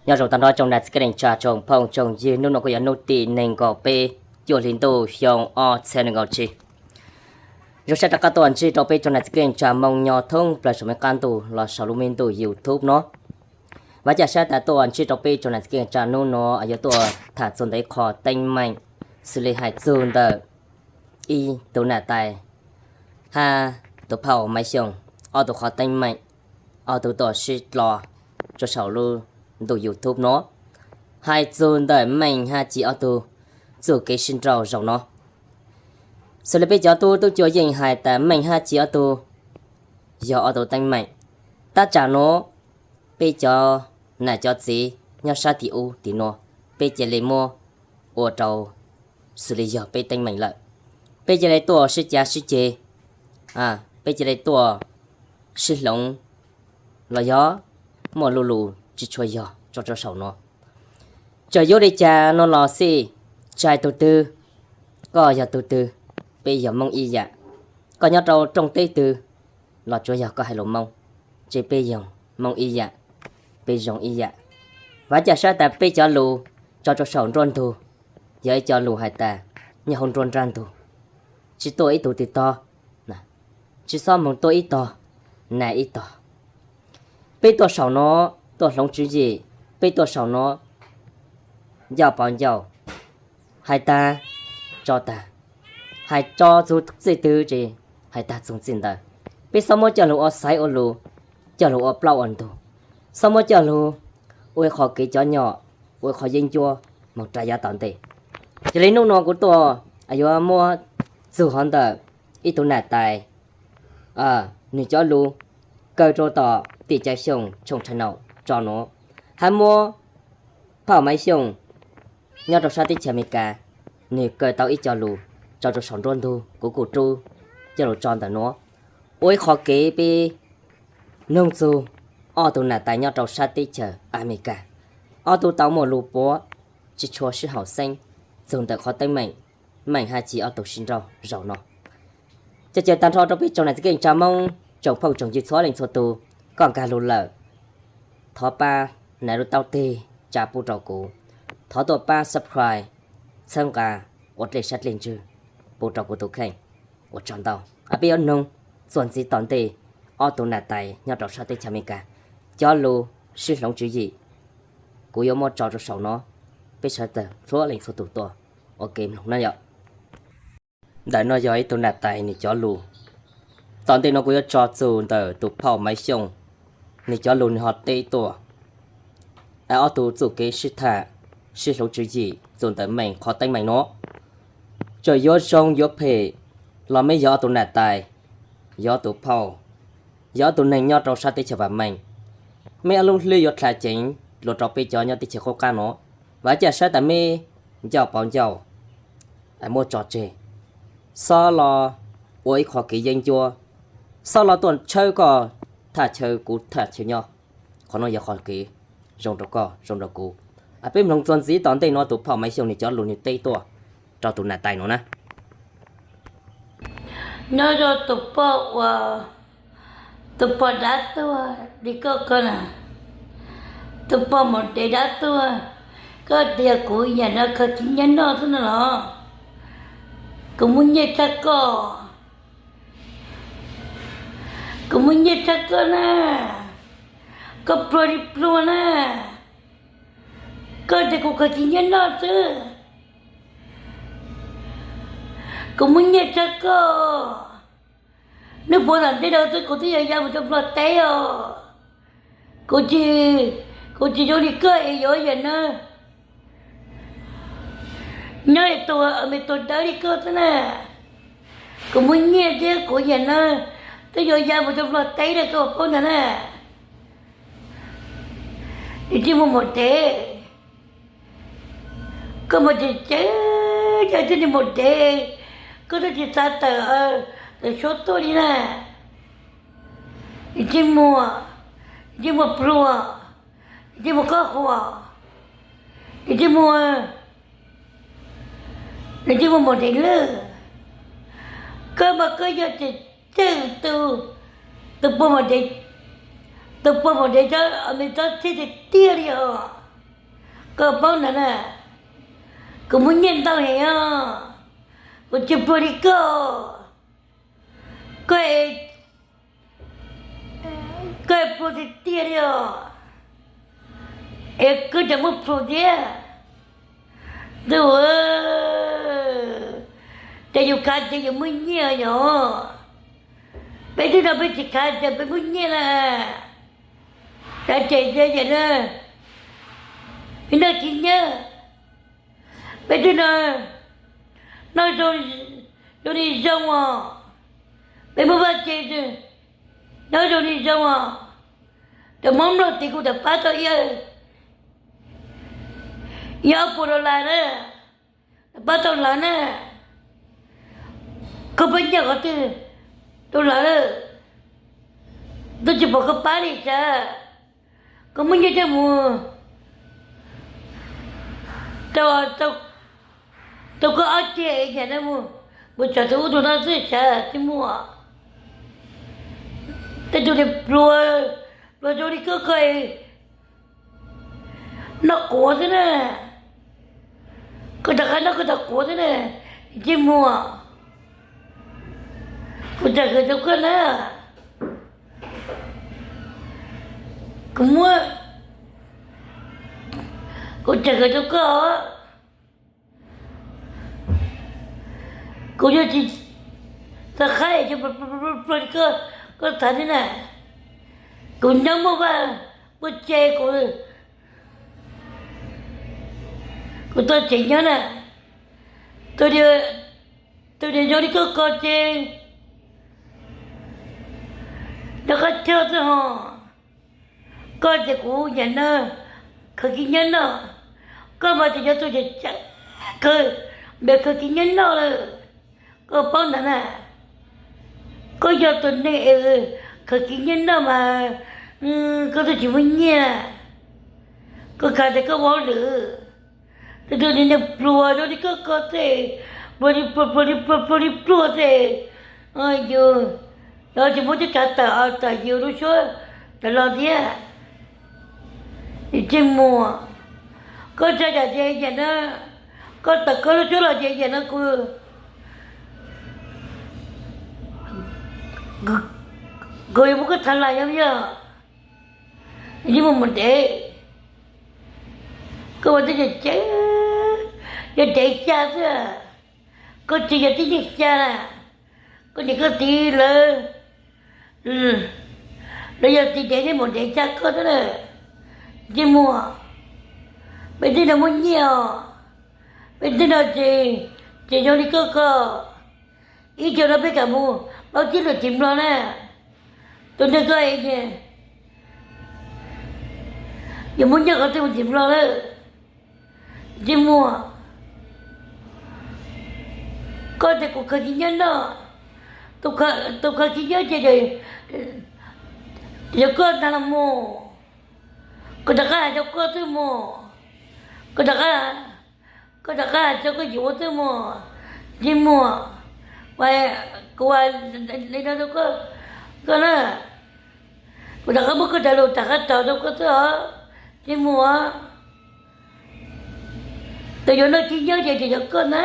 Nyob zoo tag nrho tsoom nam txiv kwv tij neej tsa tsoom phooj tsoom ywg, hnub no kuj yog hnub tim nees nkaum peb cuaj hli ntuj xyoo ob txhiab nees nkaum tsib. Zoo siab rov qab tuaj ntsib rau peb tsoom nam txiv kwv tij neej tsa Hmoob nyob thoob plaws saum me qab ntuj los saum lub me ntuj YouTube no. Vam caj sab tas tuaj ntsib rau peb tsoom nam txiv kwv tij neej tsa hnub no yuav tuaj tham txog ntawm ib qho teeb meem xws li hais txog ntawm ib tug nam tais hab tus phauj Maiv Xyooj, ob tug qhov teeb meem, ob tug tuaj sib dlo rau saum lub ntuj YouTube no, hais txog ntawm Meej hab Ci ob tug txuj kev sib nrauj zaum no. Xws li peb cov tub tub cuab yeej hais tas Meej hab Ci ob tug yog ob tug teeb meem. Tab tsam nuav peb cov nam cov txiv nyob sab tim ub tim nuav, peb cia li muab ua rau xws li yog peb teeb meem lawm. Peb cia li tuaj sib cav sib ceg, peb cia li tuaj sib hloov los yog muaj lu lus tsis tshua yog tso rau saum no. Txawm yuav li cas no los xij, tsis hais tug twg, koj yog tug twg, peb yog Hmoob ib yam. Koj nyob rau rooj teb twg los tsuav yog koj hais lus Hmoob, ces peb yog Hmoob ib yam, peb zoo ib yam. Vam caj sab tas peb cov lus tso rau saum nruab ntug yog ib co lus hais tas nyob hauv nruab nrab ntug, tsis tuaj ib tug twg tog, tsis xob moog tuaj ib tog, nag ib tog. Peb tuaj saum no tuaj hloov tswv yim, peb tuaj saum no ncauj pauv ncauj, hais tag tso tag, hais tso txug txij twg ces hais tag txug txij ntawd. Peb xob muab coj lug ua xaiv ua lus, coj lug ua plaub ua ntug, xob muab coj lug ua ib qho kev cov nyom, ua ib qho yeeb ncuab moog rau yav tom ntej. Yog li hnub no kuv tuaj yuav muab txug hov ntawm ib tug nam tais, nwg cov lus kaw rau tom Tim Caiv Xyooj tshooj channel tso nuav, hab muab phauj Maiv Xyooj nyob rau sab teb chaws Amelikas, nwg kaw tau ib co lus tso rau saum nruab ntug, kuv kuj rub coj lug tso ntawm nuav, ua ib qho kev peb noog txug ob tug nam tais nyob rau sab teb chaws Amelikas, ob tug tau muaj lus puav tsis tshua sib haum xeeb txug ntawm qhov teeb meem Meej hab Ci ob tug sib nrauj zaum no. Coj caw tag nrho rau peb tsoom nam txiv kwv tij neej tsa Hmoob tsoom phooj tsoom ywg txhua leej txhua tug, koj nkag lug lawm, thov pab nias lub taub teg tsa pub rau kuv, thov tuaj pab subscribe, txhawb nqa, ua dlej sab dlej ntswg pub rau kuv tus kheej. Ua tsaug ntau. Peb yuav noog txuas ntxiv tom ntej ob tug nam tais nyob rau sab teb chaws Amelikas cov lus sib hloov tswv yim, kuv yuav muab tso rau saum no, peb sawv daws txhua leej txhua tug tuaj ua ke mloog na yom. Ntawm no yog ib tug nam tais nwg cov lus. Tom ntej no kuv yuav tso txug ntawm tus phauj Maiv Xyooj, nwg cov lus nwg ho teb tuaj, ob tug txuj kev sib tham, sib hloov tswv yim txug ntawm Meej qhov teeb meem no. Txawm yuav zoo yuav phem los meb yog ob tug nam tais, yog ob tug phauj, yog ob tug neeg nyob rau sab teb chaws vam meej. Meb ob lub hlwb yuav dlha ceev lug rau peb cov nyob teb chaws qub qab no. Vam caj sab tas meb ncauj pauv ncauj, muab tso tseg, xob los ua ib qho kev yeeb ncuab, xob los tuaj tshawb koj thaj chaw kuv thaj chaw nyob. Qhov no yog qhov kev zoo rau koj zoo rau kuv. Peb mloog txuas ntxiv tom ntej no tus phauj Maiv Xyooj nwg cov lus nwg teb tuaj rau tus nam tais no na. Nyob zoo tus poj uas, tus poj dab tuag li koj ko na, tus poj maum dev dab tuag, koj tias kuv yam no khaws tsis nyiam noj xwb no los? Kuv muaj nyiaj tshaj koj, kuv muaj nyiaj tshaj koj na, koj pluag li pluag na, koj tias kuv khaws tsis nyiam noj xwb, kuv muaj nyiaj tshaj koj. Hnub puav tom ntej rau xwb kuv twb yuav ya mus rau Nplog teb os. Kuv tsis, kuv tsis zoo li koj es yuav yam no, nyob es tus me tus dawb li koj xwb na. Kuv muaj nyiaj thiab kuv yam no twb yuav ya mus rau Nplog teb rau koj paub ntag na. Nws tsis muaj maum dev, koj mus tseem tseem caw thiaj li maum dev, koj twb tsis xav tawm, tawm suab tuaj li na. Nws tsis muaj, nws tsis muaj pluag, nws tsis muaj qhov huam, nws tsis muaj, nws tsis muaj maum dev lawm. Koj mas koj yog tseem tseem tus, tus poj maum dev, tus poj maum dev cov me txob txhij tiag tiag li os. Koj paub ntawd na, kuv muaj nyiaj ntau heev os, kuv tsis pluag li koj. Koj, koj pluag tiag tiag li os, es koj tseem muaj plhus thiab. Ntuj, ces yus khav ces yus muaj nyiaj yom. Peb twb no peb tsis khav ces peb muaj nyiaj na. Khav ces ces na, peb noj tsis nyob. Peb twb no noj zoo li zoo os. Peb muaj vaj tse nyob zoo li zoo os. Cov Hmoob Nplog tid kuv tau pab tau ib, ib ob puas dollar na, tau pab tau lawv na. Koj pab nyiaj qhov twg rau lawv, twb tsis pom koj pab li sav. Koj muaj nyiaj coj mus rau, rau koj ob ceg es niam no mus, mus tsom tus ub tus no xwb sav tsis muaj. Tej tug niag pluag, pluag zoo li koj koj noj quav xwb na. Koj rov qab noj koj tau quav xwb na, tsis muaj. Kuv txhaj hwm rau koj na. Kuv muab, kuv txhaj hwm rau koj. Kuv yuav tsis tau qhaib, koj, koj txhav thiab na. Kuv nyob muaj vaj muaj tse, kuv, kuv tau tsev nyob na. Tus, tus niag zoo li koj ko ces nyob qab choj xwb ho. Koj tias kuv niam no khaws kiv nyob noj, koj mas tseem yog tus khaws, npam khaws kiv nyob noj lawm. Koj paub ntawd na, koj yog tus neeg es khaws kiv nyob noj mas koj twb tsis muaj nyiaj. Koj khav tias koj ua hauj lwm, tus, tus niag pluag zoo li koj ko xwb, pluag li pluag, pluag li pluag, pluag li pluag xwb. Yus, yog tsis muab cov kav tawm, tawm yus lub suab tawm los thiab. Tsis muaj. Koj tsa yam ces yam no, koj tawm koj lub suab los ces yam no kuv, kuv yuav muab koj thav lais yog, yog, yeej mus mus ntev. Koj ua tej yam ces yog ntev xya xwb, koj tsis yog tib neeg xya na. Koj niam koj txiv lawv, lawv yog txiv dev thiab muam dev xya koj xwb na. Tsis muaj. Peb tej no muaj nyiaj os, peb tej no ces, ces zoo li koj ko. Ib co no peb kam mus paub tib lwm tim Nplog na. Tus neeg ko es yuav muab nyiaj qhov twg mus tim Nplog lawm. Tsis muaj. Koj tias kuv khaws kiv nyob noj, tus khaws kiv nyob ces yog koj ntag los mus. Kuv rov qab hais rau koj xwb mus. Kuv rov qab, koj rov qab hais rau koj yuav xwb mus. Tsis muaj. Kuv ua li no rau koj, koj na, kuv rov qab muab koj cov lus rov qab tso rau koj xwb os. Tsis muaj. Tus yuav noj kiv nyob ces tseem yog koj ntag.